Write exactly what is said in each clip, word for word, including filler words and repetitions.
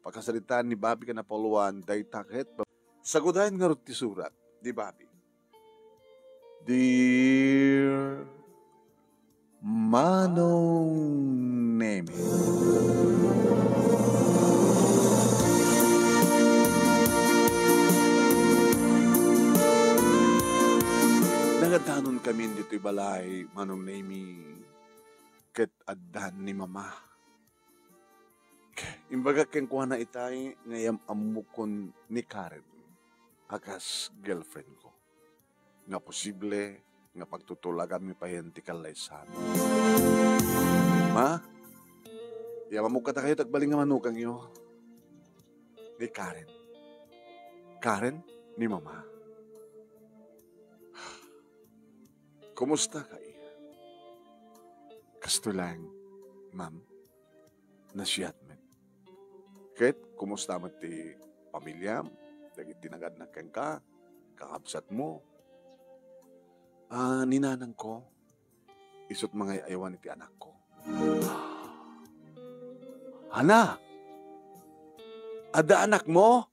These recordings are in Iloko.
pakasaritaan ni Bobby ken Apolloan dayta ket sagudayen ngarud ti surat ni Bobby. Dear Manong Nemi. Nangadanon kami ditoy balay, Manong Nemi, ket addan ni Mama. Imbagak kenkuana itay nga iyam-ammokon ni Karen a kas girlfriend ko, nga posible nga pagtutulaganmi payen ti kallaysami. Ma, iyam-ammok kadakayo ti agbalin nga manugangyo ni Karen. Karen ni Mama. Kumusta ka, iya? Kastoy laeng, ma'am. Nasiat met. Ket kumusta met ti pamilyam, dagiti nagadnak kenka, kakabsatmo? Ah, ni nanangko, isut' mangay-aywan iti anakko. Ana, adda anakmo?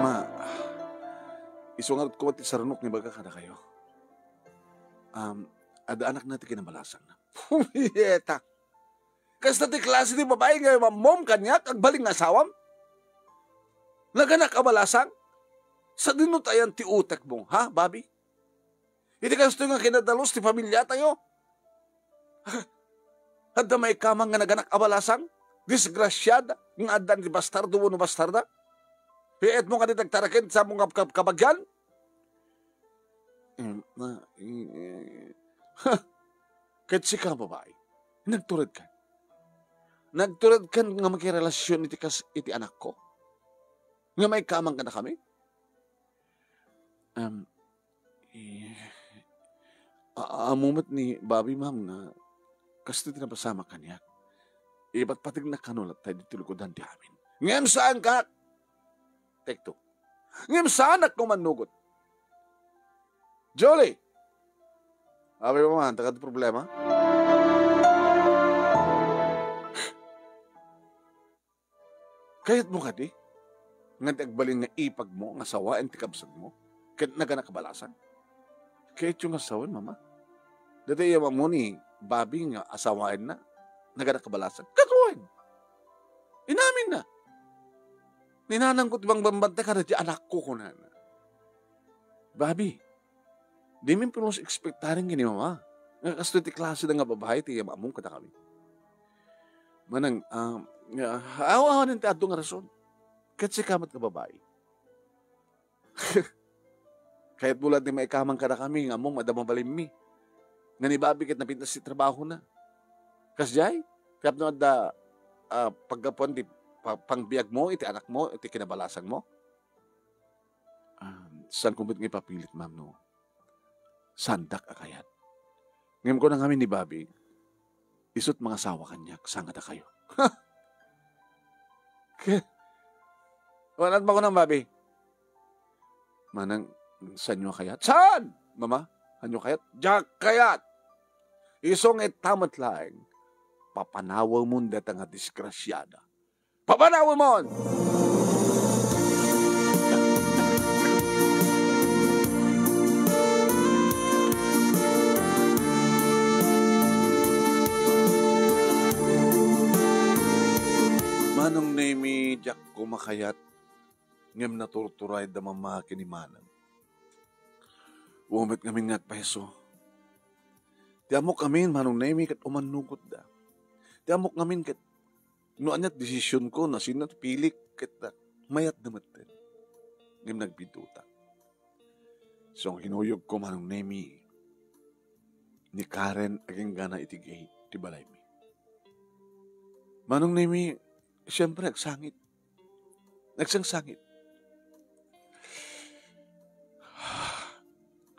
Ma, isu ngarud koma ti sarunok nga ibaga kadakayo. Um, adda anakna ti kinabalasangna. Punyeta! Kasta ti klase ti babai nga imammom kaniak, agbalin nga asawam? Naganak a balasang? Sadino ti ayan ti utekmo, ha, Bobby? Iti kastoy nga kinadalus ti pamilyatayo, adda maikamang nga naganak a balasang? Disgrasiada nga addan ti bastardo wenno bastarda? Piitmo kadi ti agtaraken ti ammom nga kab-, kabagian? Em, na, eh, ha! Ket sika, babai, nagturedkan. Nagturedkan nga makirelasion iti kas-, iti anakko? Nga maikamang kadakami? Em, eh, a-, ammo met ni Bobby, ma'am, nga kastoy ti napasamak kaniak. Ipatpategnak kano latta ditoy lukodan ti amin. Ngem saan ka? Take two. Ngem saanak nga mannugot. Julie! Abi mo man, takad problema? Kayatmo kadi nga ti agbalin nga ipagmo nga sawaen ti kabsatmo ket naganak a balasang? Kayatyo nga sawen, Mama? Dayta iyam-ammo ni Bobby nga asawaenna, naganak a balasang? Ket wen! Inaminna. Ni nanangko ti bangbambantay kadagiti anakko, kunana. Bobby, dimin pulos ekspektaren ken ni Mama nga kastoy ti klaseda nga babai ti iyam-ammom kadakami. Manang, ah, nga, aw-, awanen ti adu nga rason. Ket sika met nga babai. Kayatmo laeng ti maikamang kadakami nga ammom adda mabalinmi. Nga ni Bobby ket napintas ti trabahona. Kasdiay, tapno adda, ah, paggapuan ti pa-, pangbiagmo iti anakmo, iti kinabalasangmo. Ah, saanko met nga ipapilit, ma'am, no? Saandak a kayat. Ngem kuna ngamin ni Bobby, isut' mangasawa kaniak, saan kadakayo? Ke-, Wen, ania ti kunam, Bobby? Manang, saanyo a kayat? Saan? Mama, saanyo a kayat? Diak kayat! Isu nga ita met laeng, papanawemon dayta nga disgrasiada. Papanawemon! Manong Nemi, diak koma kayat, ngem naturturay da Mama ken ni Manang. Wen met ngamin nga agpaiso. Ti ammok ngamin, Manong Nemi, ket umannugotda. Ti ammok ngamin ket no ania ti desisionko, no sino ti pilik, ket, ah, mayatda metten. Ngem nagbidutak. So, kinuyogko, Manong Nemi, ni Karen agenggana iti gate ti balaymi. Manong Nemi, siyempre, agsangit. Nagsangsangit.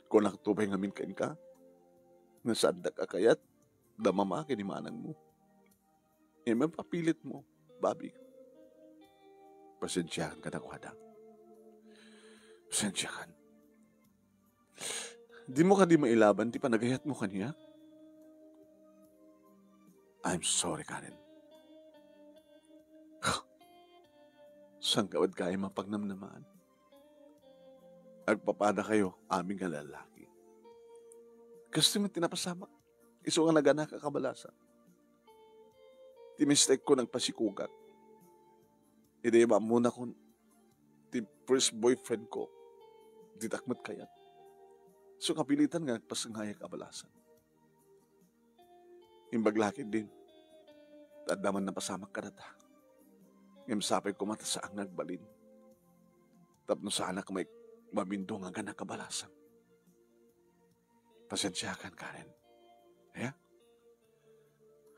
Kunakto pay ngamin kenka, nga saandak a kayat da Mama ken ni Manangmo. Ngem papilit mo, Bobby. Pasensiakan kadakuada. Pasensiakan. Dimo kadi mailaban ti panagayatmo kaniak? I'm sorry, Karen. Saan gayam a pagnamnamaan? Agpapadakayo amin nga lallaki. Kastoy met ti napasamak, isu nga naganak a kabalasan. Ti mistekko, nagpasikugak. Idi ammonakon, ti first boyfriend ko, ditak met kayat. So, kapilitan nga nagpasngayag a balasan. Imbag la ketdin, ta adda man napasamak kadata. Ngem sapay koma ta saan nga agbalin. Tapno saanak may mamindo nga aganak a balasan. Pasensiakan, Karen. Aya?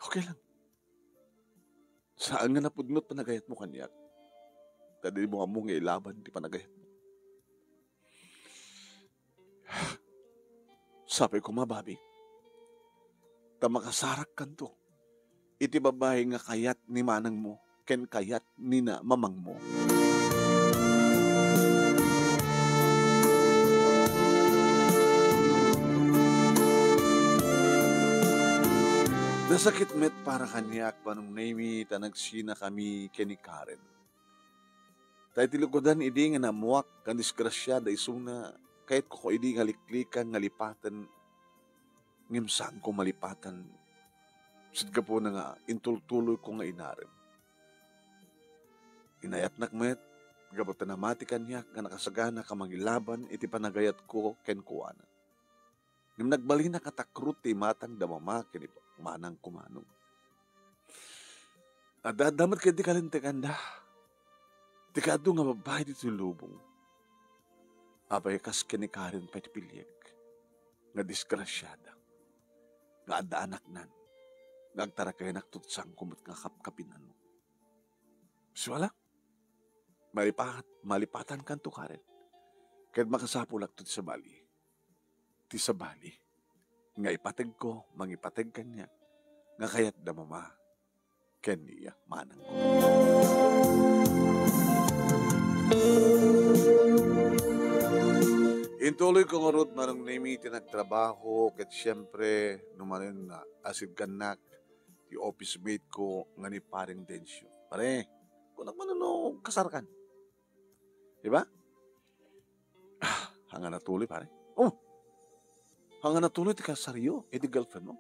Okay lang. Saan nga napudno ti panagayatmo kaniak. Ta dimo ammo nga ilaban ti panagayatmo. Sapay koma, Bobby. Ta makasarakkanto iti babai nga kayat ni manangmo ken kayat ni na mamangmo. Nasakit met para kaniak, Manong Nemy, ta nagsinakami ken ni Karen. Ta iti lukodan idi nga naammoak nga disgrasiada isuna, kayatko idi nga liklikan nga lipaten, ngem saanko malipaten. Sut gapuna nga intultuloyko nga inarem. Inayatnak met, gapu ta namati kaniak nga nakasagana ka mangilaban iti panagayatko kenkuana. Ngem nagbalinak a takrot ti imatang da mama ken ni manang ko, Manong. Adda-adda met ketdi kalinteganda. Ti kaadu nga babbai ditoy lubong. Apay, kas ken ni Karen pay ti piliek nga disgrasiada, nga adda anaknan, nga agtarakayanak ket saanko met nga kapkapin-ano. Suala, malipat, malipatankanto, Karen. Ket makasapulakto ti sabali. Ti sabali nga ipategko, mangipateg kaniak, nga kayat da mama ken ni manangko. Intuloyko ngarud, Manong Nemy, ti nagtrabaho, ket siempre, no manen nga asidkannak ti office mate ko nga ni Pareng Dencio. Pare, kunak man no kasarkan. Di ba? Ah, haan nga natuloy, pare. Oh! Haan nga natuloy ti kasaryo, iti girlfriend mo.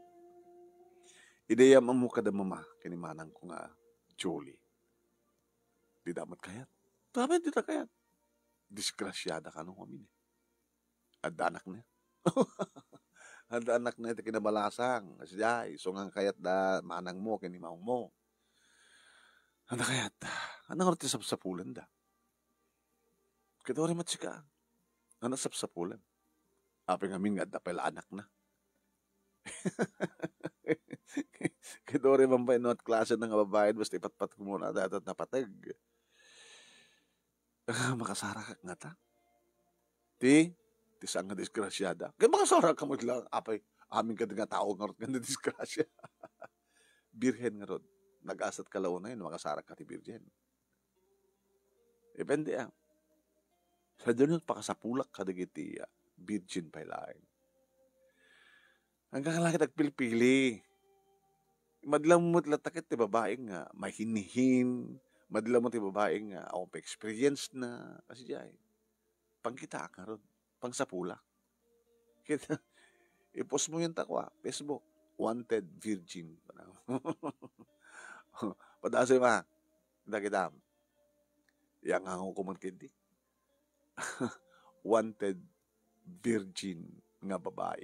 Idi ammo kada mama, ken ni manang ko nga Julie. Dida met kayat. Sabi, dida kayat. Disgrasiada kano amin, eh. Adda anakna. Adda anakna iti kinabalasang. Sadiay, isu nga kayat da manang mo, ken ni mamang mo. Adda kayat. Ania ngarud ti sapsapulanda? Ket uray met sika, ania sapsapulan? Apay ngamin nga adda pay la anakna. Ket uray man pay no ania klase na nga babai, basta ipatpat mo na, dayta napateg. Ah, makasarakak ngata? Ti, ti saan nga disgrasiada. Ket makasarakak met lang, apay, amin kadi nga tao ngarud nga nadisgrasia. Birhen ngarud. Nagasatka la unay no makasarakak ti birhen. Depende, ah. Sadino pakasapulak kadagiti, ah, virgin pay laeng. Ania nga langit agpilpili. Madla met latta ket ti babai nga mahinhin, madla met ti babai nga awan pay experience na, kasdiay. Pangkitaak ngarud, pangsapulak. Ket, i-post mo yan ta kua, Facebook, wanted virgin. Padasem a, dakitam. Iyangangaw ko man ketdi. Wanted virgin nga babai.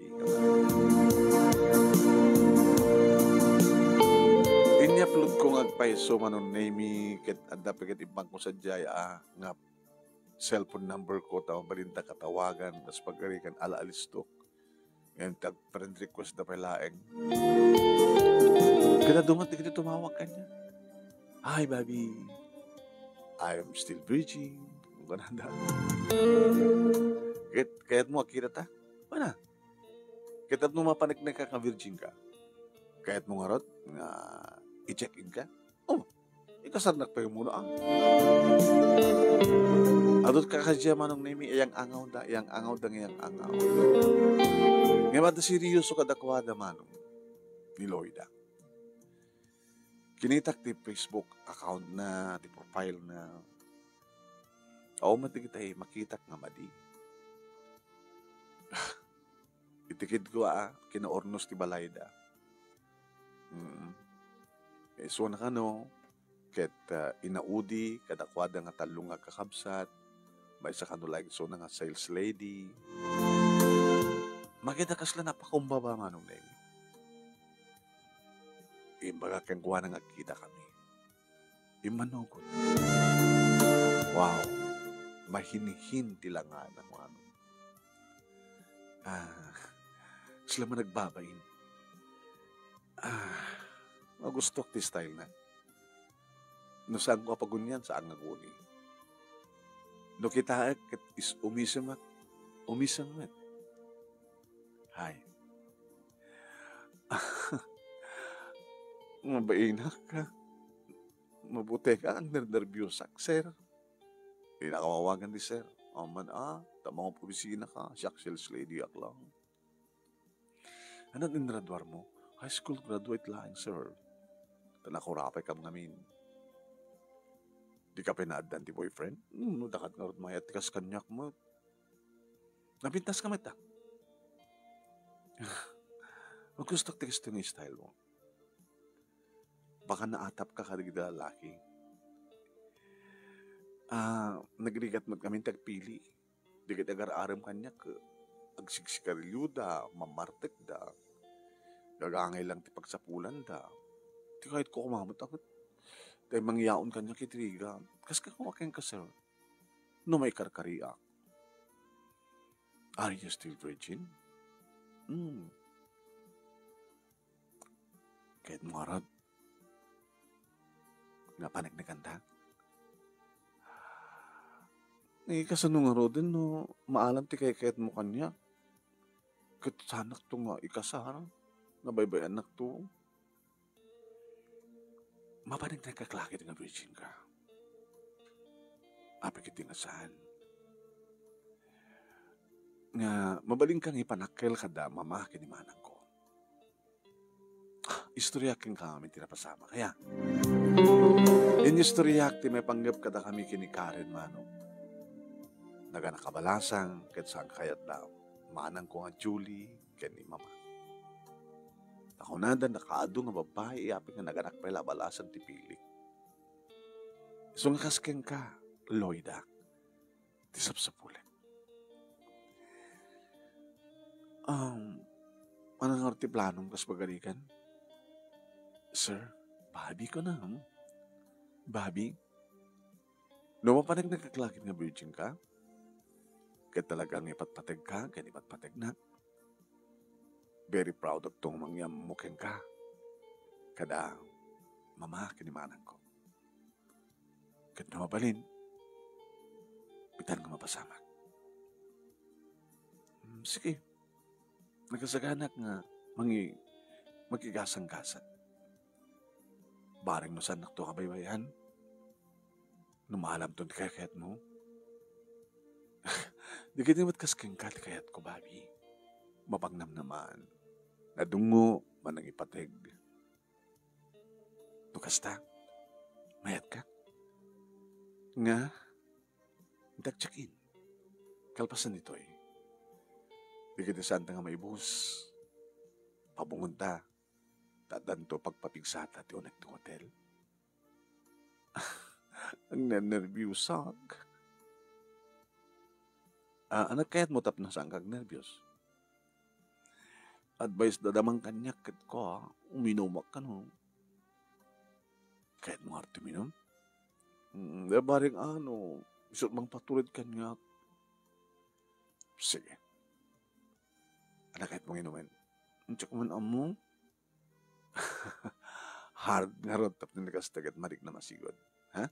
Ini-upload ko nga agpayso, Manong Nemy, ket adda pay ket imbag ko sadiay a nga cellphone number ko, ta mabalinta katawagan, kas pagarikan, ala-alistok. Ngem ti ag-friend request da pay laeng. Kada dumat, di kadi tumawag kaniak. "Hi, Bobby. I'm still virgin." Kunada. Ket, kayat mo, akita ta? Wala. Ket no mapaneknek ka nga virgin ka, kayat mo ngarud nga i-check-in ka? Oh, ikasarnak pay muna, ah. Adut ka kadi, Manong Nemy, iyang-angawda, iyang-angawda, nga iyang-angaw. Ngem adda seryoso kadakuada, Manong, ni Loida. Kinitak ti Facebook account na, ti profile na. Awan met dagitay makitak nga madi. Itikidko a kinaurnos ti balayda. Mm. Isuna kano, ket, ah, inaudi kadakuada nga tallo nga agkakabsat, maysa kano la isuna nga sales lady. Makita kasla napakumbaba, Manong Neng. Imbaga kenkuana nga agkita kami. Immanugot. Wow! Mahinhin ti langana, Manong. Ah, sila man nagbabain. Ah, magustuak ti style na. No saanko a pagunian, saan nga aguni. No kitaek, ket is-, umisemak, umisem met. Hay. Mabainak ka. Mabuti ka, ang nernerbiosak, sir. Di na ka mawagan ni sir. Aman, ah, ta mga opisina ka, siak sales lady ak lang. Ano ang graduar mo? High school graduate laeng, sir. Ta nakurapay kam ngamin. Di ka pinaaddan ti boyfriend? Hmm, no dakat ngarud mayat ti kas kaniak met. Napintas ka met, ah. Magustuak ti kastoy nga style mo. Baka naatap ka kadagiti lalaki. Ah, nagrigat met ngamin ti agpili. Dagiti agar-arem kaniak, agsigsigarilioda, mamartekda, gagangay lang ti pagsapulanda. Ti kayatko koma met, agat, tay mangyaon kaniak iti rigat. Kas kakuak kenka, sir, no maikarkariak. Are you still virgin? Hmm. Kayatmo ngarud nga paneknekantak? Eh, kasano ngaruden no maalam ti kaykayatmo kaniak? Ket saannakto nga ikasar, nga baybay-annakto. Mapaneknekak la ket nga virgin ka. Apay ket di nga saan. Nga mabalinka nga ipanakkel kada mama ken ni manangko. Istoryak kenka amin ti napasamak. Aya. Inistoryak ti maipanggep kadakami ken ni Karen, Manong. Naganak a balasang ket saan kayat da manangko nga Julie ken ni Mama. Ta kunada, nakaadu nga babbai, apay nga naganak pay la a balasang ti pilik. Isu nga kas kenka, Loida, ti sapsapulek. Um, ano nga ti planom kas pagarigan? Sir, Bobby ko na, hmm? Bobby, no mapaneknekak la ket nga virgin ka, ket talaga nga ipatpategka ken ipatpategnak, very proud ak nga mangyammo kenka, kada mama ken ni manangko. Ket no mabalin, bitan nga mapasamak. Mm, sige. Nagasaganak nga mangi-, makigasanggasat. Bareng no saannakto nga baybay-an, no maalamto ti kayatmo. Dagiti met kas kenka ti kayatko, Bobby. Mapangnamnamaan. Nadungngo, manangipateg. No kasta, mayatka? Nga, intak check-in. Kalpasan ditoy, dagiti saanta nga maibus, pabungonta, ta addanto pagpapigsata ti uneg ti hotel. Agnernerbiusak. Ah, ano kayatmo tapno saanka agnerbius? Advice da man kaniak ket kua, uminumak kano. Kayatmo ngarud ti uminum? Mm, da bareng ano, isut' mangpatured kaniak. Sige. Ano kayatmo nga inumen? Intiak man ammo. Hard ngarud tapno ni kasta ket marik na masigud. Ha?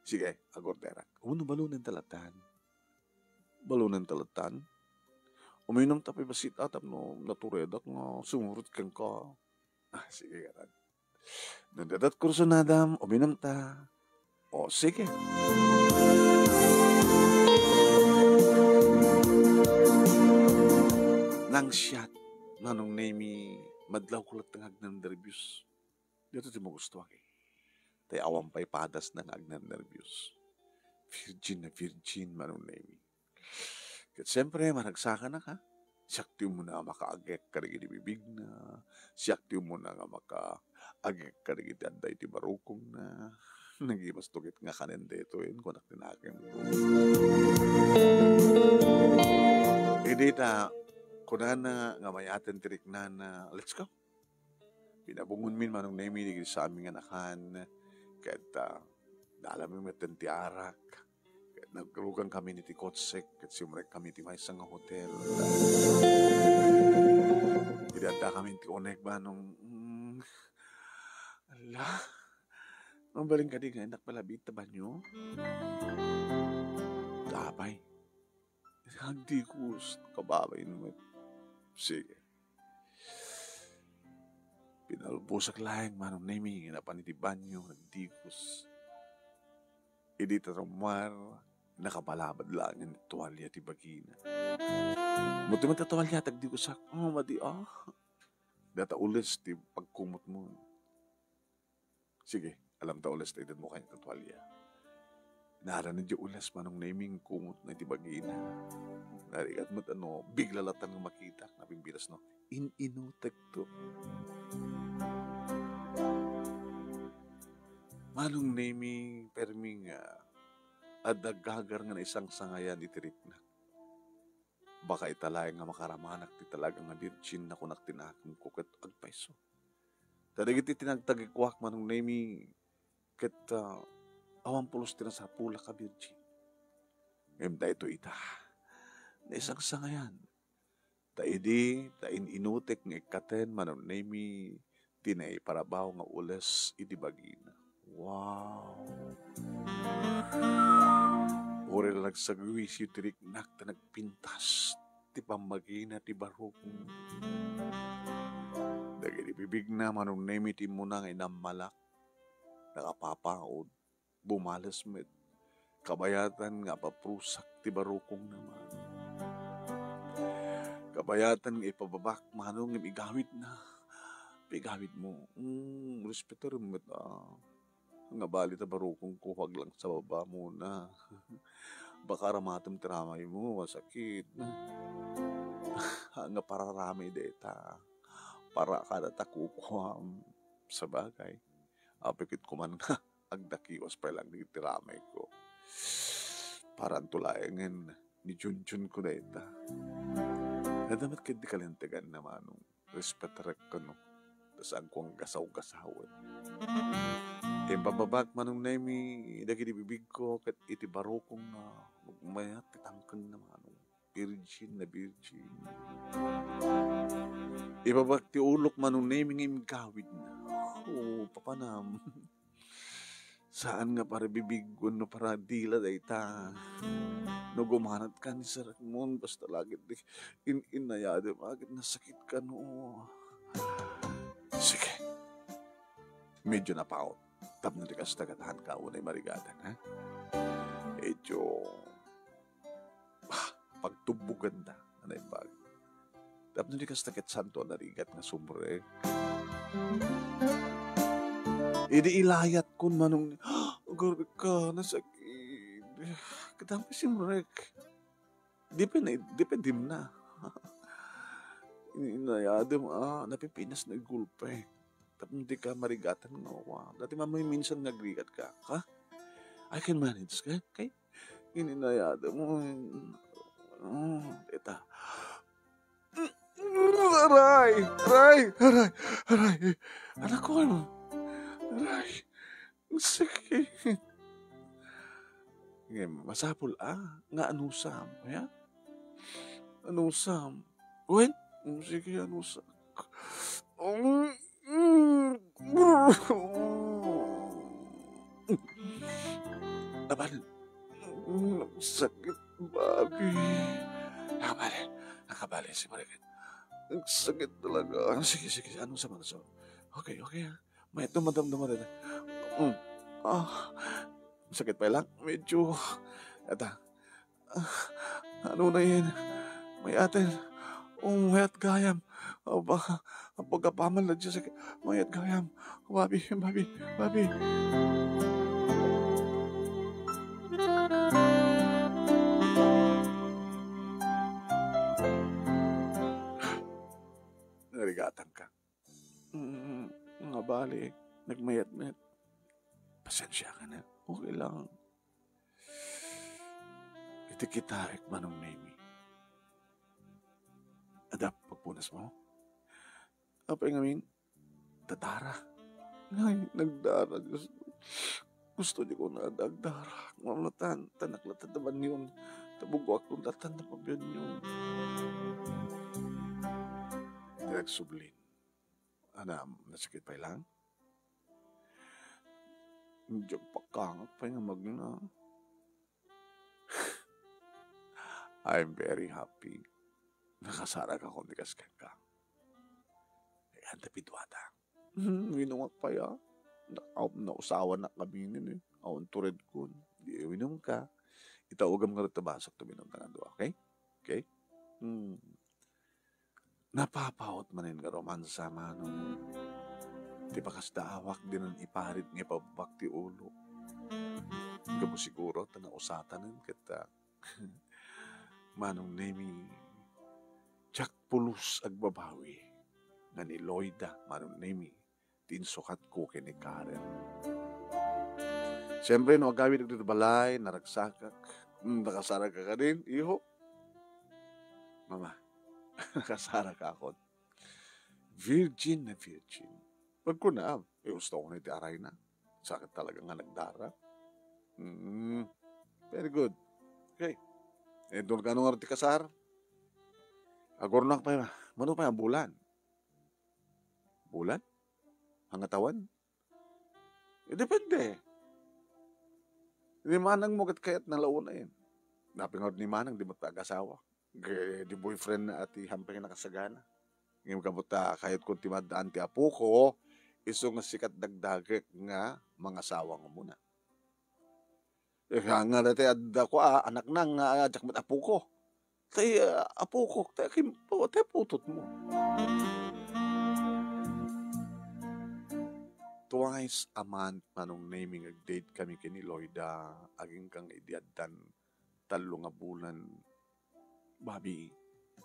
Sige, agorderak. Wenno balonenta latta. Balonenta latta. Uminumta pay bassit a tapno naturedak nga sumurot kenka. Ah, sige, ngarud. No adda kursunadam, uminumta. O, sige. Nang siak, Manong Nemi, madlawko latta nga agnernerbius. Daytoy ti magustuak, eh. Tay awan pay padasna nga agnernerbius. Virgin na virgin, Manong Nemi. Ket siempre, maragsakanak, ha? Siak ti umuna nga makaagek kadagiti bibigna. Siak ti umuna nga makaagek kadagiti adda iti barukongna. Nagibasto ket nga kanen daytoy, kunak ti nakemko. Idi ta, kunana nga mayaten ti riknana, "Let's go." Pinabungonmin, Manong Nemi, dagiti saamin nga nakan, ket, ah, naalami metten ti arak. Ket nagrugankami iti kotsek, ket simrekkami iti maysa nga hotel. Idi addakami iti uneg, Manong, mm, ala, mabalin kadi nga innak palabi iti banyo? Apay, agdikus, kababain met. Sige. Pinalubosek laeng, Manong Nemi, nga napan iti banyo, nagdikus. Idi tarummuar, nakabalabad laengen ti tualia ti bagina. Mo ti met ti tualia, tagdikusak, "Oh, madi, ah." Data ules ti pagkumotmo. Sige, alam ta ules ta itedmo kaniak ti tualia. Naaramid ti ules, Manong Nemi, nga kumotna iti bagina. Narigat met a no, bigla latta nga makitak, napimpilas, no? In-inutekto. Manong Nemi, permi nga adda gagar nga naisangsangayan iti riknak. Baka ita laeng nga makaramanak ti talaga nga birgin, kunak ti nakemko ket agpayso. Ta dagiti tinagtagikuak, Manong Nemi, ket, ah, awan pulos ti nasapulak a birgin. Ngem daytoy ita, naisangsangayan. Ta idi ta in-inutek nga ikkaten, Manong Nemi, ti naiparabaw nga ules iti bagina. Wow! Uray la nagsagwisyo ti riknak ta nagpintas ti pammagina ti barukong. Dagiti bibigna, Manong Nemi, ti immuna nga inammalak, nakapapaod, bumales met. Kabayatan nga apaprusak ti barukongna, Manong. Kabayatan nga ipababak, Manong, ngem igawidna. Igawidmo. Mm, respetarem met, ah. Nga bali ta barukongko, huwag lang sa baba muna. Baka aramatem ti ramaymo, masakit. Nga pararamay dayta. Para kada ta kukuam. Sabagay, apay ket kuman nga agdakiwas pay lang dagiti ramayko. Paranto laengen ni Junjun ko dayta. Adda met ket di kalinteganna, Manong. Respetarek kano, ta saanko nga gasaw-gasawen. Impababak, Manong Nemi, dagiti bibigko ket iti barukongna, mayat ti tangkenna, Manong. Virgin na virgin. Ibabak ti ulok, Manong Nemi, nga imgawidna. O, papanam. Saan nga para bibig wenno para dila dayta. No gumanat ka ni Sir Ramon, basta lagit di in-inayadem, agit nasakit kano. Sige. Medyo napaot. Tapno di kasta, gatahan ka unay marigaten, ha? Medyo Ah, pagtubbogan ta, naimbag. Tapno di kasta ket santo a narigat nga sumrek. Idi ilayat kon Manong, "Agarka, nasakit." Kadamay simrek. Di pa na, di pa dimna. Inayadem, ah, napipinas na gulpe. Tapno di ka marigatan nga awa. Dati mamay minsan nga agrigat ka, ha? I can manage, ka? Kay, ininayada mo. Oh, eta. Aray! Aray! Aray! Aray! Anak ko, ano? Aray! Ang sakit. Ngayon, masapul, ah, nga anusam, ya? Anusam. Wen? Mm, sige, anusam. Um, mm. Abal. Mm, sakit, babi. Nakabali. Nakabali si Mariket. Ang sakit talaga. Ah, sige, sige. Anusam, anusam. Okay, okay, ha. May ito, madam, madam, madam. Mm. Ah, sakit pa lang. Medyo, ata, Ah, ano na yan? Mayaten. Oh, mayat gayam. Aba, ang pagkapaman na dyan sa mayat gayam. Babi, babi, babi. balik, nagmayatmayat. Pasensiakan. Okay lang. Iti kitaek, Manong Nemi. Adda pagpunasmo? Apay ngamin, dadara. Ay, nagdara, Diyos. Gusto di ko na agdara. Mamlatan, tanak latan da banyon. Tabugoak kung latan da pabianyon. Direk Sublin. Anam, nasakit pay lang? Diak pakangak pay nga magna. I'm very happy. Nakasarak ako ni kas kenka. Ay, anda piduada. Hmm, winungak pay, ah. Na, aw, nausawan na kami nin, eh. Awan tured kun. Di winum ka. Itaugam nga rita basak tuminum ka nga dua, okay? Okay? Hmm. Napapaot manen nga romansa, Manong. Ti pakasdaawak dinan iparit nga ipabbak ti ulo. Gapu siguro ta nausatanen ket, ah, Manong Nemi, diak pulos agbabawi nga ni Loida, Manong Nemi, ti insukatko ken ni Karen. Siyempre, no agawid dagiti balay, naragsakak. Hmm, nakasarak ka kadin, iho? Mama, nakasarak akon. Virgin na virgin. Pagkunam, eh, gusto ko na iti arayna. Sakit talaga nga nagdara. Mm, very good. Okay. Eh, doon ka nung ti kasar? Agurnak pa, mano pa yung bulan? Bulan? Hangatawan? Eh, depende. Ni manang mo ket kayat na launa yun. Napingarod ni manang, di mo ta agasawa. Ge-, di boyfriend na ati hampay nakasagana. Ngem kabut ta kayat ko ti maddaan ti apo ko, isu nga sikat dagdagek nga mangasawa nga muna. Eh, nga, nga dati adda ko, ah, anak na nga, ah, diak met apo ko. Tay, ah, apo ko, tay, kim-, tay putot mo. Twice a month, Manong Nemi, nga ag-date kami ken ni Loida, agingga nga idi addan tallo nga bulan. Babi.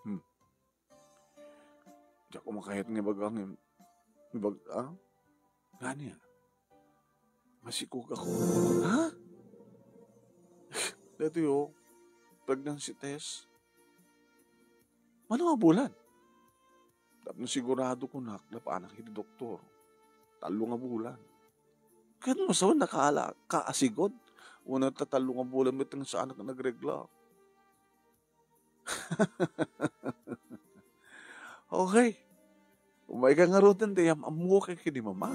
Hmm. Diak makayat nga ibaga nga, ibag-, ah? Ngani, ah? Masikog ako. Ha? Dati, oh, pregnancy test. Mano nga bulan? Tapno sigurado ko, nak, napanak iti doktor. Tallo nga bulan. Ket mo, saan nakaala, kaasigod? Una ta tallo nga bulan, met nga saan nagregla. Okay. Umay ka ngaruden, ti am-ammo ka ken ni mama.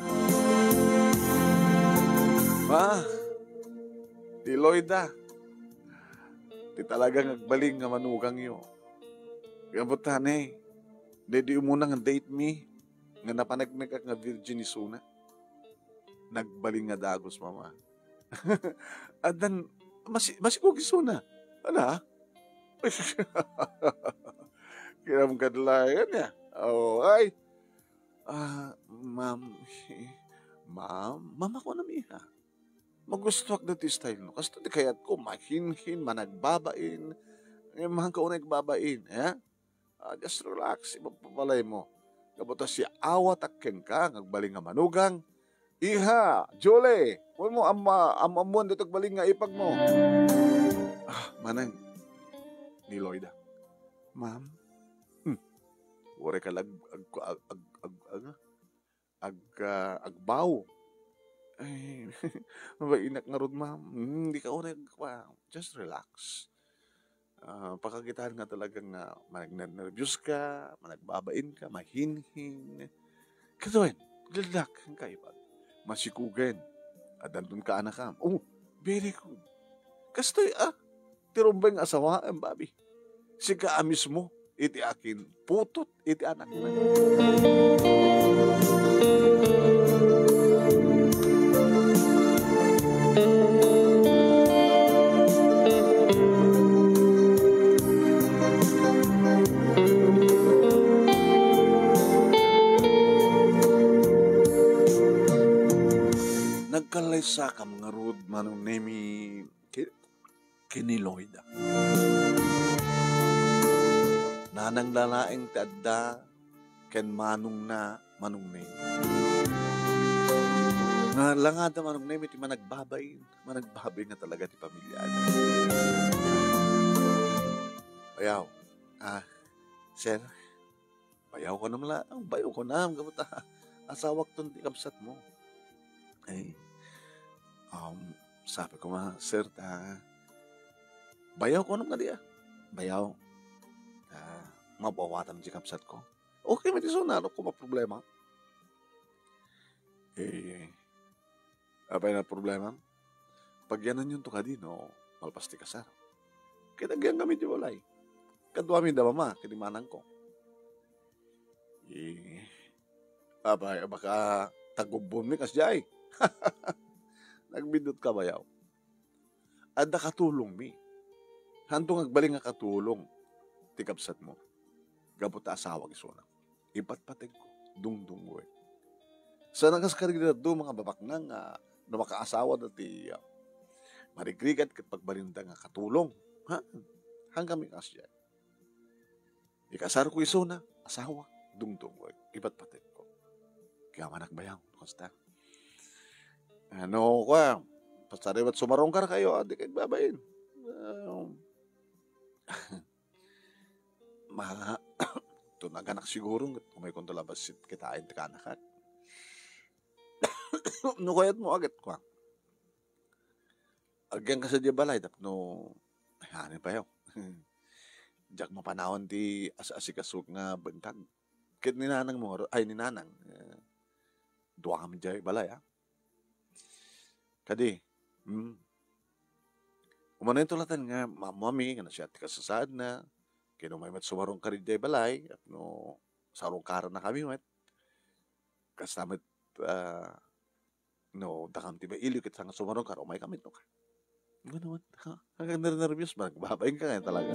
Ma, ti Loida, ti talagang agbalin nga manugangyo. Kabutane, daydi umuna nga date mi, nga napaneknekak nga virgin isuna. Nagbalin nga dagus, mama. Addan, masi-, masikog isuna. Ala? Kinamkadlayan niya. Oh, ay. Ah, ma'am, ma'am, mama ko na, miha. Magustuak dati style no. Kasto ti kayat ko, mahinhin, managbabain. Eh, mahang ka unay babain, eh? Ah, just relax, ipagpapalay mo. Kabata si awat akken ka, ngagbaling nga manugang. Iha, Julie, mo mo amma, am-, ammuan dito agbaling nga ipag mo. Ah, manang, ni Loida. Ma'am? Hmm. Uray ka lag-, ag-, ag-, ag-, ag-, ag-, ag-, ah, agbaw. Ay, mabainak ngarud, ma'am. Hmm, di ka unay agbaw. Just relax. Ah, pakakitaan nga talaga nga managnerbios ka, managbabain ka, mahinhin. Kitaen, good luck, ang kaibag. Masikugen. Addanton ka anakam. Oh, very good. Kastoy, ah, ti rumbeng asawa, ang babi. Sika a mismo, iti akin, putot, iti anakna. Nagkallaysakam ngarud, Manong Nemi, ki-, ken ni Loida. Nanang lalaeng ti adda ken manongna, Manong Neng. Nga langada, Manong Nemi, ti managbabain, managbabain nga talaga ti pamilya. Bayaw. Ah, sir, bayaw ko nam la, bayaw ko nam, gapu ta asawak ton ti kabsat mo. Ay, um, sabi ko nga, sir, ta, bayaw ko nam kadi, ah. Bayaw. Ta, mabuawatan ti kabsat ko. Okay, may ti suna, no, kung problema. Eh, apay na problema? Pagyananyon to kadi no malpas ti kasar. Ket agyan kami ti balay. Kaduami da mama, ket ni manangko. Eh, apay, baka tagubbonmi kasdiay. Nagbiddut ka, bayaw. Adda katulongmi. Hanto nga agbalin nga katulong ti kabsatmo. Gapu ta asawak isuna. Ipatpategko, dungdungngoek. Saan a kas kadagiti dadduma nga babaknang nga no makaasawada ti, ah, marigrigat ket pagbalinda nga katulong. Ha? Haan kami kasdiay. Ikasarko isuna, asawak, dungdungngoek, ipatpategko. Kayamanak, bayaw, kasta. Ano, kua, pasariwat sumarungkarkayo, ah, dika agbabain. Ah, ma-, tunaganak siguro, umaykonto la bassit kitaen ti kanakak. No kayatmo, aget, kua. Agyanka sadiay balay tapno, ay, haan, bayaw. Diak mapanawan ti as-asikasok nga bentag. Ket ni nanangmo ngarud, ay, ni nanang, eh, dua kami diay balay, ah. Kadi, hmm. Umanoy to laeng nga maammoami nga nasayaat ti kasasaadna, ket no umay met sumarungkar idiay balay, tapno sarungkaranna kami met. Kasta met, ah, no, dakam ti mailiw ket saan nga sumarungkar, umaykami, no? Ngem naman, ha? Hanggang nernerbios, managbabain ka nga talaga.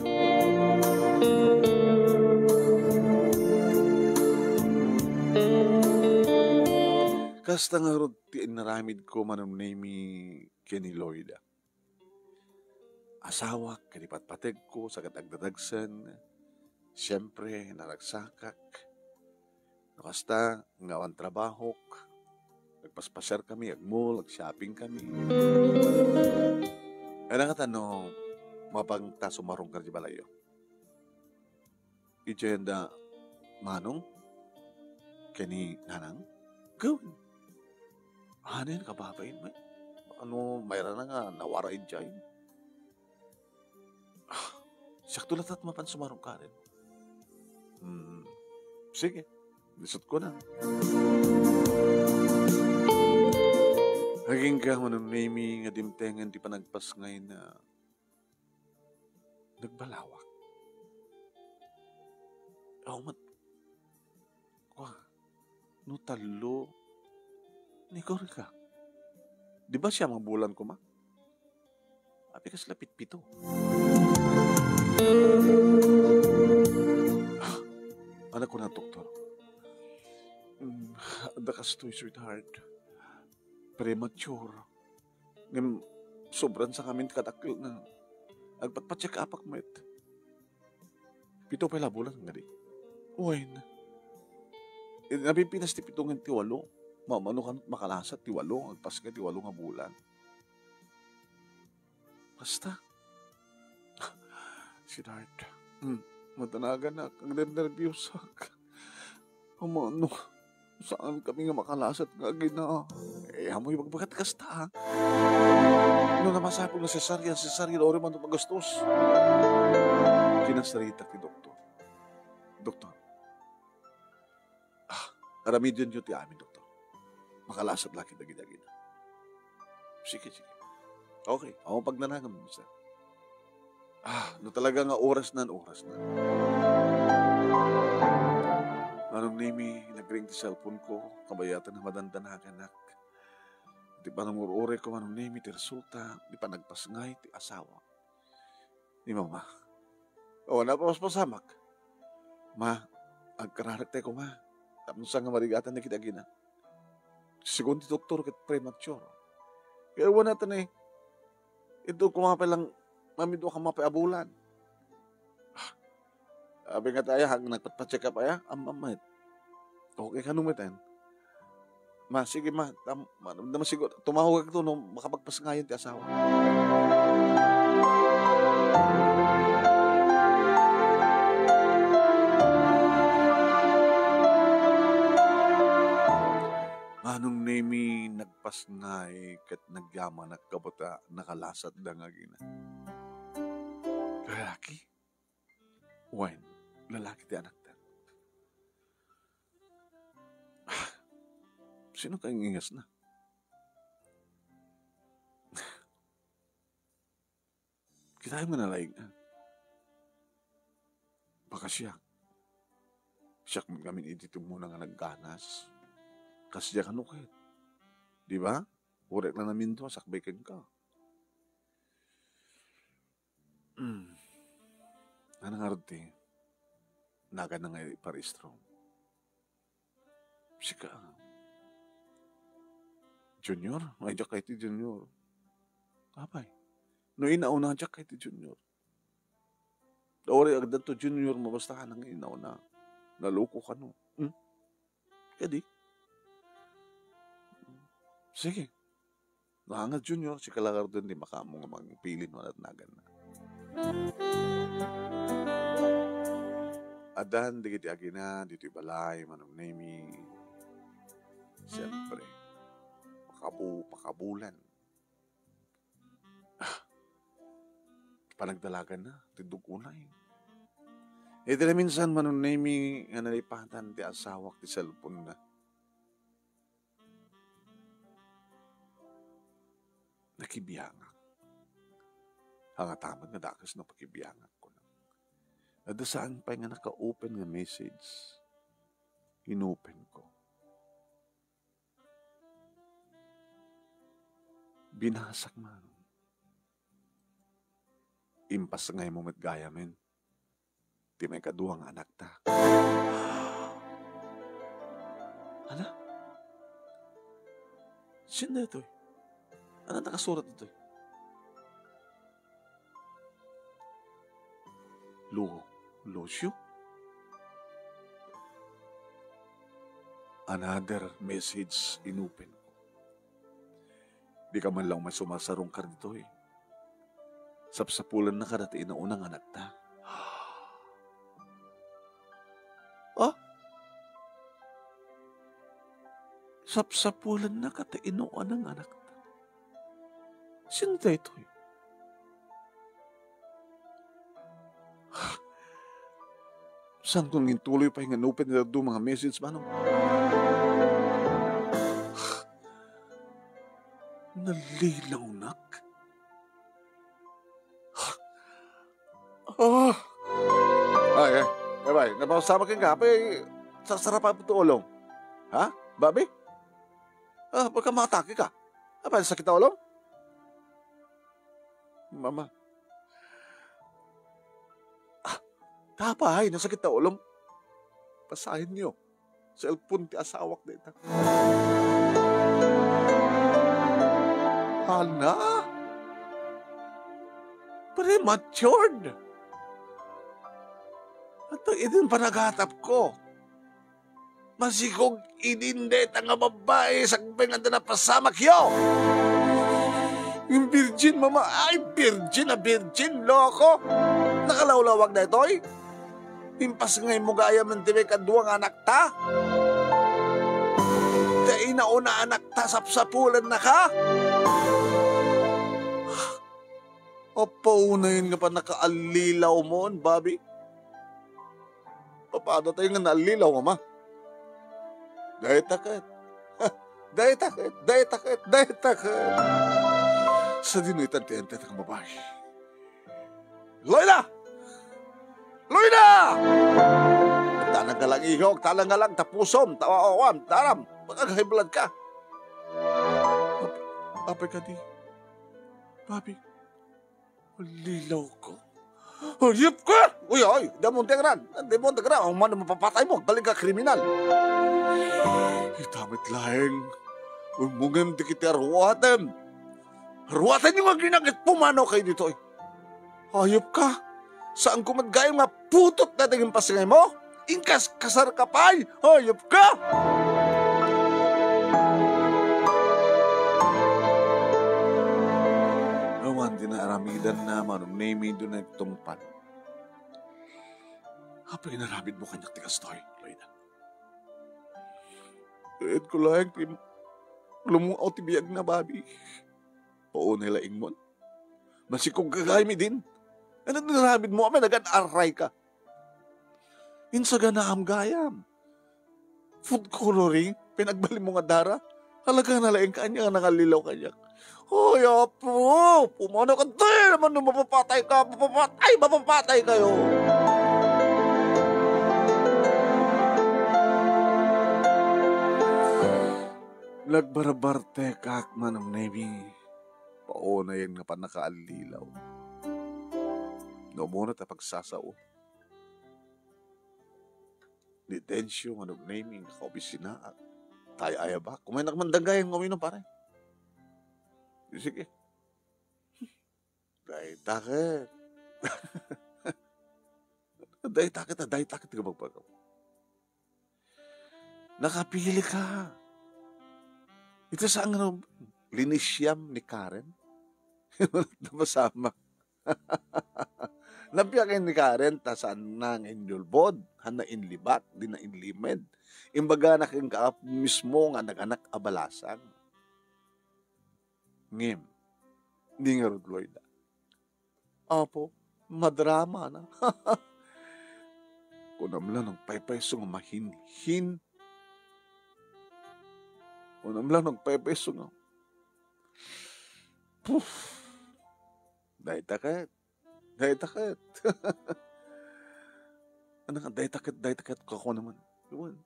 Kasta ngarud ti inaramidko, Manong Nemi, ken ni Loida. Asawak ken ipatpategko sa ket agdadagsen, siempre, naragsakak. No kasta, nga awan trabahok, agpaspasiar kami, agmall, agshopping kami. Kayatna ngata no mapangta sumarungkar idiay balayyo. Idiay anda manong ken ni nanang? Ken, haan, kababain met. Ano, mayrana nga nawara idiay. Ah, siakto latta ti mapan sumarungkar. Hmm, sige. Lisotko na. Agingga, Manong Nemi, nga dimtengen ti panagpasngayna. Nagbalawak. Aw, mat-, kua, no tallo, ni Gorga. Di ba siyam a bulan koma? Apay kasla pitpito? Ah, ania kuna, doktor? Mm, adda kastoy, sweetheart. Premature. Ngem, sobran sa ngamin kadakkel nga agpatpa-check-upak met. Pito pay la a bulan kadi. Wen. Eh, napipinas ti pito ngem ti walo. Mamano kano makalasat ti walo, agpasngay ti walo nga bulan. Basta. Sweetheart. Hmm. Madanaganak, agnernerbiosak. Amano, saan kami nga makalasat nga agina? Eh, amoy bagbagat kasta, ha? No, masapul nga cesarean, cesarean, uray man magastos. Kinasaritak ti doktor. Doktor, ah, aramidyo ti amin, doktor. Makalasat la ket dagiti agina. Sige, sige. Okay, awan pagnanagan, mister. Ah, no talaga nga oras nan, oras nan. Manong Nemi, nagring ti cellphone ko, kabayatan nga madandanaganak. Ti panangur-uray ko, Manong Nemi, ti resulta, ti panagpasngay, ti asawa. Ni Mama. O, napapaspasamak. Ma, agkararagtay koma. Tapno saan nga marigatan dagiti agina. Segun ti doktor, ket premature. Kaya wala ta ni, ito koma pay lang, mamidua koma pay a bulan. Ah, abi nga tayo, hag nagpatpa-check up aya, am-, am-, met. Okay, kano met, en? Ma, sige, ma. Tam-, ma, naman siguro, tumawag ka to, no, makapagpasngayan ti asawa. Manong Nemi, nagpasngay ket nagyamanak kabata nakalasat da nga agina. Lalaki? Wen, lalaki ti anakta. Sino kay nga ingasna? Kitaem nga nalaing, ah. Baka siak. Siak met ngamin iti tumuna nga nagganas. Kas diak kano ket. Di ba? Uray lang namin dua, sakbay kenka. Hmm. Ano nga rod ti? Nagan na nga iparehistro. Sika. Junior? Ay, diak kay ti Junior. Apay. No inauna, diak kay ti Junior. Uray agdanto Junior, mabasta ka nang inauna. Naloko ka, no? Hmm? Kadi? Sige. Nangangad Junior, si Kalardo, hindi makaammo nga mangpili no anat nagan na. Addan dagiti agina ditoy balay, Manong Nemi. Siempre, pakabu-, pakabulan. Ah, panagdalagan na, ti dug-unay. Iti naminsan, Manong Nemi, nga nalipatan ti asawak ti cellphone na. Nakibiangak. Angataman nga dakes no pakibiangak ko na. Adda saan pay nga naka-open nga message. Inopen ko. Binasak man. Impasngaymo met gayamen ti maikadua nga anakta. Ana? Sino daytoy? Ano nakasurat ditoy? Lu-, Lucio? Another message inopen ko. Dika man lang umay sumasarungkar ditoy. Sapsapulennaka dayta inauna nga anakta. Ah? Sapsapulennaka dayta inauna nga anakta. Sino daytoy? Saan ko nangin tuloy pay nga inopen ti dadduma nga message, manong? Nalilawnak. Ah! Ay, ay, ay, ay, napasama ka nga, apay, sasarapan mo to ulong. Ha? Babi? Ah, baka maatake ka. Apay, sakit na ulong? Mama. Ah, tapay, nasakit na ulong. Basahin niyo. Cellphone ti asawak dayta. Hala? Prematured? At ang idin panagatap ko. Masikog idin dayta nga babbai, sakbay nga adda napasamakyo. Yung virgin, mama, ay, virgin na virgin, loko. Nakalawlawag daytoy? Impasngaymo gayam ti maikadua nga anakta? Ti inauna anakta, sapsapulennaka? Apaw, unayen nga pannakaallilaw mo, Bobby? Papada tayo nga naallilaw, mama? Dayta ket. Dayta ket, dayta ket, dayta ket. Sadino itan ti entet nga babae? Loida! Loida! Talang galang ihog, talang galang tapusom, tawawam, taram, makag-high blood ka. Ap-, apay kadi? Papi, lilaw ko. Hayop ka! Uy, uy, damon ti agran. Damon ti agran. Ang man mapapatay mo, balik ka kriminal. Itamit laeng. Umungem di kita ruwatem. Ruwaten yung agina ket pumanaw kayo ditoy. Hayop ka. Saan ko met gayam nga putot na daging pasingay mo? Inkas kasar ka pay. Hayop ka! Ti naaramidanna, Manong Nemi, dina nagtungpal. Apay nga inaramidmo kaniak ti kastoy, Loida? Ket ko laeng ti lumung-aw ti biagna, Bobby. Paunay laeng mon. Masikog ka gayam idin. Ania ti inaramidmo? Apay nga agan-array ka? Insaganaam gayam. Food coloring, pinagbalinmo nga dara. Talaga na laeng ka, ania nga nangallilaw kaniak. Ay, Apo! Pumanaw ka, di naman no mapapatay ka, mapapatay, mapapatay kayo! Nagbarbartekak, Manong Nemi. Paunayen nga pannakaallilaw. No, umuna ta pagsasao. Ni Dencio, Manong Nemi, nga kaopisinaak. Tay ayaba. Kumain ka man dagayam nga uminom, pare. Sige. Dayta ket. Dayta ket, dayta ket nga bagbagaw. Nakapili ka. Ita saan nga no, linisiam ni Karen? Napasamak. Nabiag ni Karen, ta saanna nga inulbod, hanna inlibak, dina inlimed. Imbagana kenka mismo nga naganak a balasang. Ngem, di ngarud, Loida. Apo, madrama na. Kunam lang nagpaypayso nga mahinhin. Kunam lang nagpaypayso nga, puf. Dayta ket. Dayta ket. Ano nga, dayta ket, dayta ket, kako naman. Yun.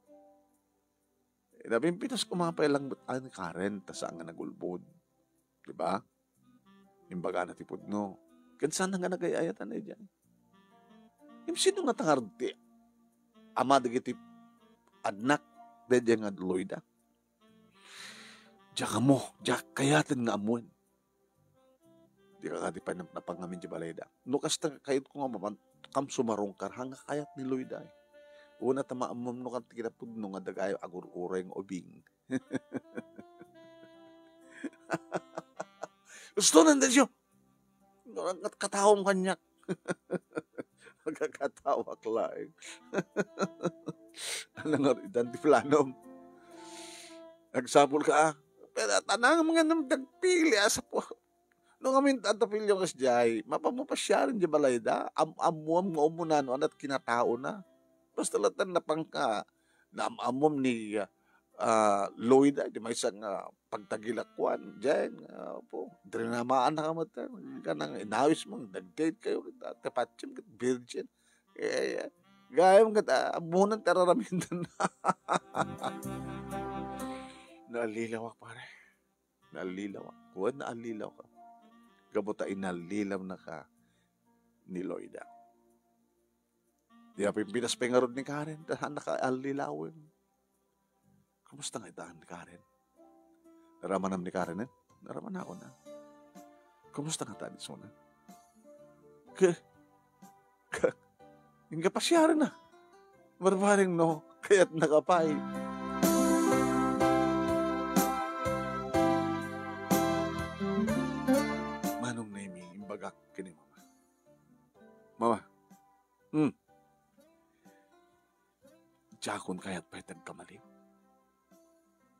Eh, napimpitas ko mga pailang bet-, ay, ni Karen, ta saan nga nagulbod. Di ba? Imbagana ti pudno. Ken saan nga nagay-ayatan daydiay? Ngem sino nga tangar ti ama dagiti annak daydiay nga Loida? Diak ammo, diak kayaten nga ammoen. Dika kadi pay nap-, napangamin ti balayda. No kasta, kayatko nga mapan-, kam sumarungkar, haan nga kayat ni Loida, eh. Una ta maammom no kan ti kinapudno nga dagayo agur-uray nga ubing. Gusto nan desyo. Katawom kaniak. Agkakatawak laeng. Ano nga ridan ti planom? Agsapul ka, ah. Pero tanang mga nam-, nagpili, asa po. No ngamin, Tata Pilio, kasdiay, mapapapasiaren di balayda, am-, ammuam nga umuna no anat kinataona. Basta latan napangka, naam-ammom ni, ah, Lloyd, ay, di maysa nga pagtagilakuan, diay, nga, po, drinamaan na kamatan, kanang inawis mo, nag-date kayo, kita, tapatsim, kita, virgin. Eh, eh, gayam, kita, ammunan, tararamitan. Naalilawak, pare. Naallilaw. Wen, naallilaw ka. Gapu ta inallilaw na ka ni Loida. Di apimpinas pay ngarud ni Karen, ta saan nakaallilawen. Kumusta nga ita ni Karen? Naramanam ni Karen, eh? Naramanakon, ah. Kumusta nga ta ni Sona? Ke, Ka-, inka pasiaren na. Barbareng no, kayat na ka pay. Manong Nemi, imbagak ken ni Mama. Mama, hmm, diakon kayat pay ti agkamali.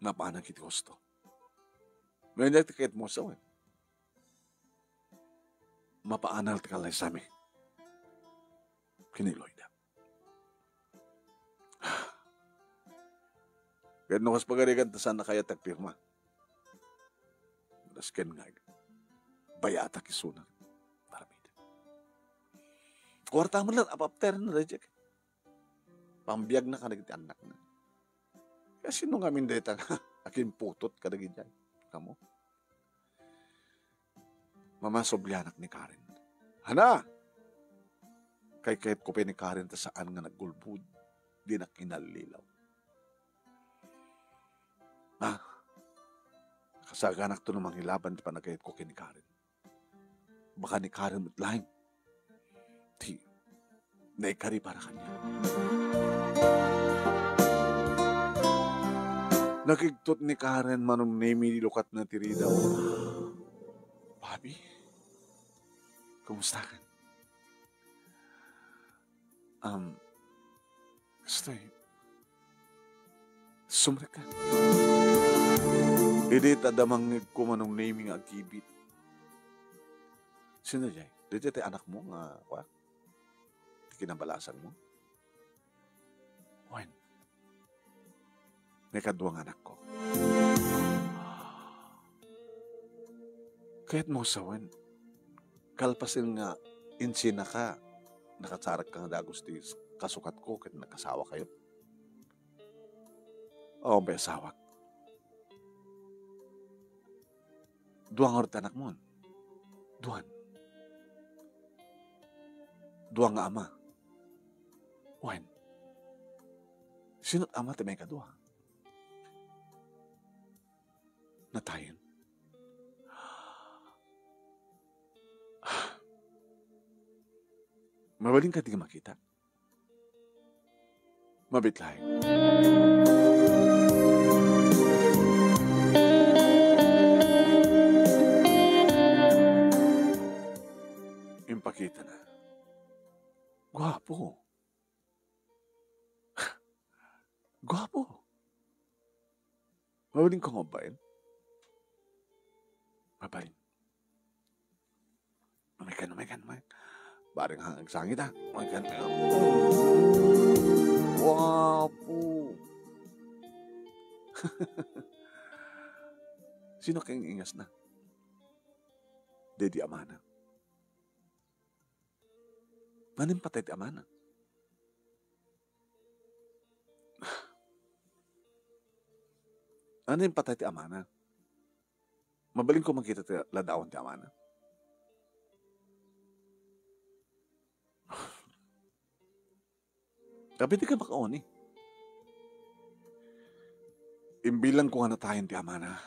Napanak iti husto. Mayat ti kayat mo sawen. Mapaanal ti kalaysami ken ni Loida. Ket no kas pagarigan ta saan na kayat ti agpirma. Dasken nga, bayatak isuna. Aramid. Kuarta man lang, apapter na, daydiay. Pambiag na kadagiti annak na. Kaya sino ngamin dayta nga akinputot kadagiti ay? Kamo? Mama, sublianak ni Karen. Hana! Kaykayatko pay ni Karen ta saan nga nagulbod. Dinak inallilaw. Ah, kasaganak to no mangilaban ti panagayatko ken ni Karen. Baka ni Karen met laeng ti naikari para kaniak. Nakigtot ni Karen, Manong Nemi, di lukatna ti ridaw. Papi, Kumusta ka? Um, kastoy, sumrekka. Idi ta damangngegko manong name nga agkibit. Sino jay? Daytoy ti anakmo nga, kwa? Ti kinabalasangmo? Wen, maikadua nga anakko. Kayatmo sawen, kalpasen nga insinaka, nakatsarek ka nga dagus ti kasukatko ket nagkasawakayo? Awan pay asawak. Dua ngarud ti anakmon. Duan. Dua nga ama. Wen, sino't ama ti maikadua? Natayen. Mabalin kadi nga makita? Mabiit laeng. Impakitana. Guapo. Guapo. Mabalinko nga ubbaen? Mabalin. Umaykan, umaykan, umaykan. Bareng nga agsangit, a. Umaykan. Guapo. Sino kayat nga ingasna? Daydi amana. Nganno patay ti amana? Nganno patay ti amana? Mabalinko makita ti ladawan ti amana? Apay dika makauni? Imbilangko nga natayen ti amana.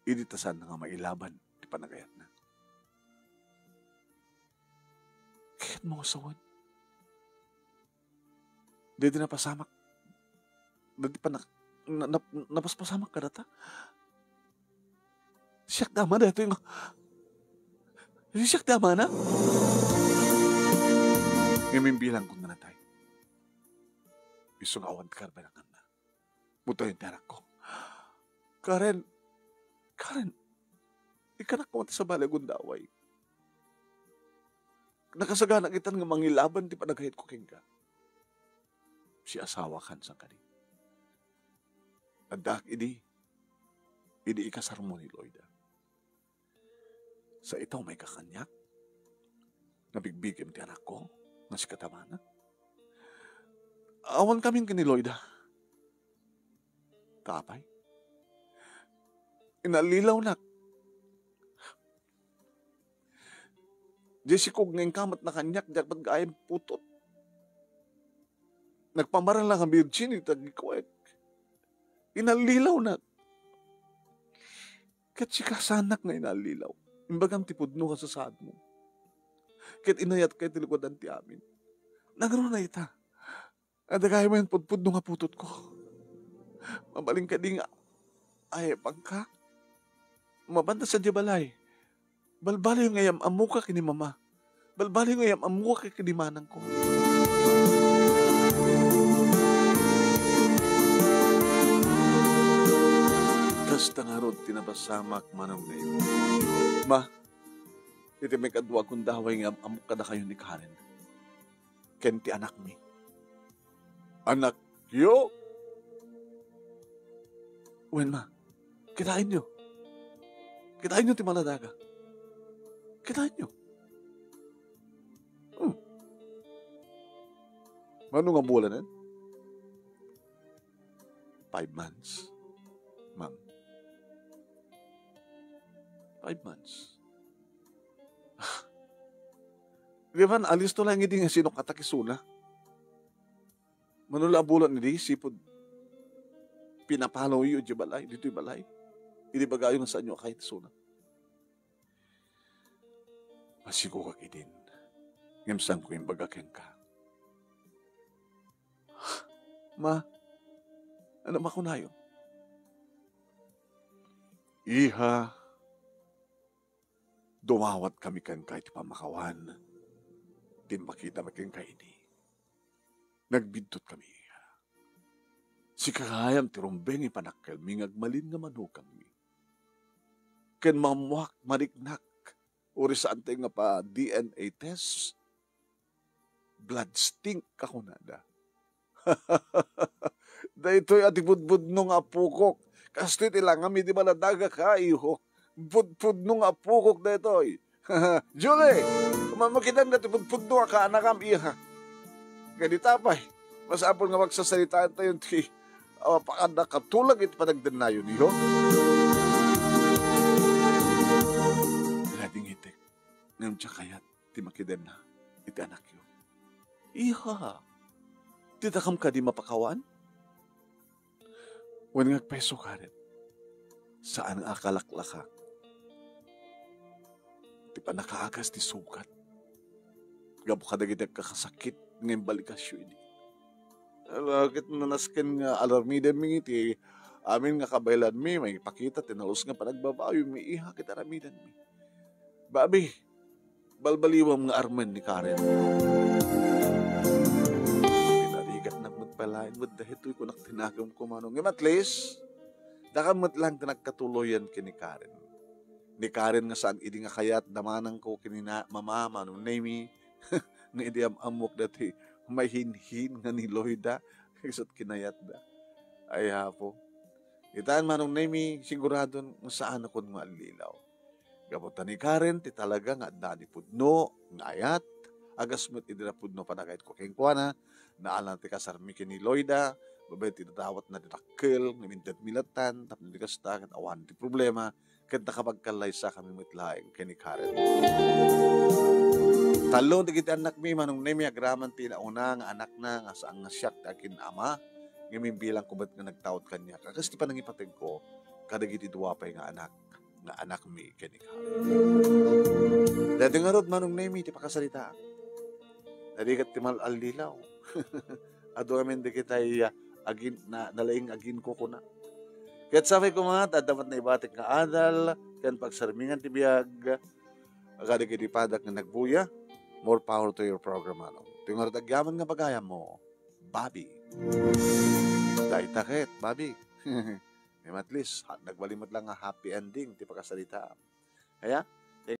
Idi ta saan nga mailaban ti panagayatna. Kayatmo nga sawen? Daydi napasamak. Daydi panak-, na-, nap-, napaspasamak kadata. Siak ti ama daytoy nga, siak ti amana. Ngem imbilangko nga natay. Isu nga awan ti karbaranganna. Mutayen ti anakko. Karen, Karen, ikkanak koma ti sabali a gundaway. Nakasaganak itan nga mangilaban ti panagayatko kenka. Siasawak saan kadi. Addaak idi, idi ikasarmo ni Loida. Sa ita, umayka kaniak? Nabigbigim ti anakko, nga sika ti amana. Awan kamin ken ni Loida. Ta apay? Inallilawnak. Diay sikog nga inkamatna kaniak, diak met gaayam putot. Nagpamarang la nga birgin iti agikuek. Inallilawnak. Ket sika saanak nga inallilaw. Imbagam ti pudno nga sasaadmo. Ket inayatka iti likudan ti amin. Nangruna ita. Adda gayam met pudpudno nga putotko. Mabalin kadi nga ayabangka? Mabanda sadiay balay. Balbaliw nga yam-ammoka ken ni Mama. Balbaliw nga yam-ammoka ken ni manangko. Kasta ngarud ti napasamak manong ni Ma, iti maikadua a gundaway nga am-ammok kadakayo ni Karen ken ti anakmi. Anakyo? Wen, Ma, kitaenyo. Kitaenyo ti maladaga. Kitaenyo. Hmm. Mano nga bulanen? Five months, ma'am. Five months. Di ba, alisto lang idi nga sinukatan isuna. Mano la a bulan idi, sipud pinapalawyo idiay balay, ditoy balay. Idi ibagayo nga saanyo a kayat isuna. Masigogak idin, ngem saanko imbaga kenka. Ma, ano makunayo? Iha, Dumawatkami kenka iti pamakawan. Timmakitami kenka idi. Nagbiddut kami. Sika gayam ti rumbeng iti panakkelmi nga agmalin nga manukangmi. Ken mammuak, mariknak, uray saantayo nga pa D N A test. Blood stink a kunada. Daytoy a ti budbudno nga apukok. Kastoy ti langam idi maladagak, iho. Budbudno nga apukok daytoy. Julie, mamakidanda ti budbudno a kaanakam, iha. Kadi tapay, masapul nga magsasaritaentayon ti, ah, pakada katulag iti panagdennayon, iho. Ladingitek, ngem diak kayat ti makidenna iti anakyo. Iha, ti dakam kadi mapakawan? Wen nga agpayso karit, saan nga akalaklakak ti pannakaagas ti sugat gapu kadagiti agkakasakit nga imbalikasyo idi. Ala, ket no nasken nga alarmidenmi iti amin nga kabaelanmi, maipakita ti nalus nga panagbabayomi, iha, ket aramidenmi. Babi, balbaliwam nga armen ni Karen. Pinarigatnak met pay laeng met daytoy, kunak ti nagemko, Manong. Ngem at least, dakam met laeng ti nagkatuloyan ken ni Karen. Ni Karen nga saan idi nga kayat damanangko ken ni na-, mama, Manong Nemi, nga idi am-ammok daytoy mahinhin nga ni Loida, ket kinayatda. Ay, Apo. Itan, Manong Nemi, siguradon nga saanakon nga allilaw. Gapu ta ni Karen ti talaga nga adda ni pudno nga ayat, agas met idi napudno panagayatko kenkuana, naalan ti kasarmi ken ni Loida, babaen ti dadawatna ti dakkel, ngem intedmi lattan, tapno di kasta, ket awan ti problema, ket nakapagkallaysakami met laeng ken ni Karen. Tallo dagiti annakmi, Manong Nemi, agraman ti nauna nga anakna, nga saan nga siak ti agin-ama, ngem imbilangko met nga nagtaud kaniak. Kas ti panangipategko kadagiti dua pay nga anak, nga anakmi ken ni Karen. Daytoy ngarud, Manong Nemi, ti pakasaritaak. Daytoy ket ti mal-allilaw. Adu amin dagitay, ah, agin-, na-, nalaing aginkukuna. Ket sapay koma, ta adda met naibatik nga adal, ken pagsarmingan ti biag, kadagiti padak nga nagbuya, more power to your program, Manong. Ti ngarud agyaman nga bagayammo, Bobby. Dayta ket, Bobby. Ngem at least, ha-, nagbalin met lang nga happy ending ti pakasaritaam. Aya?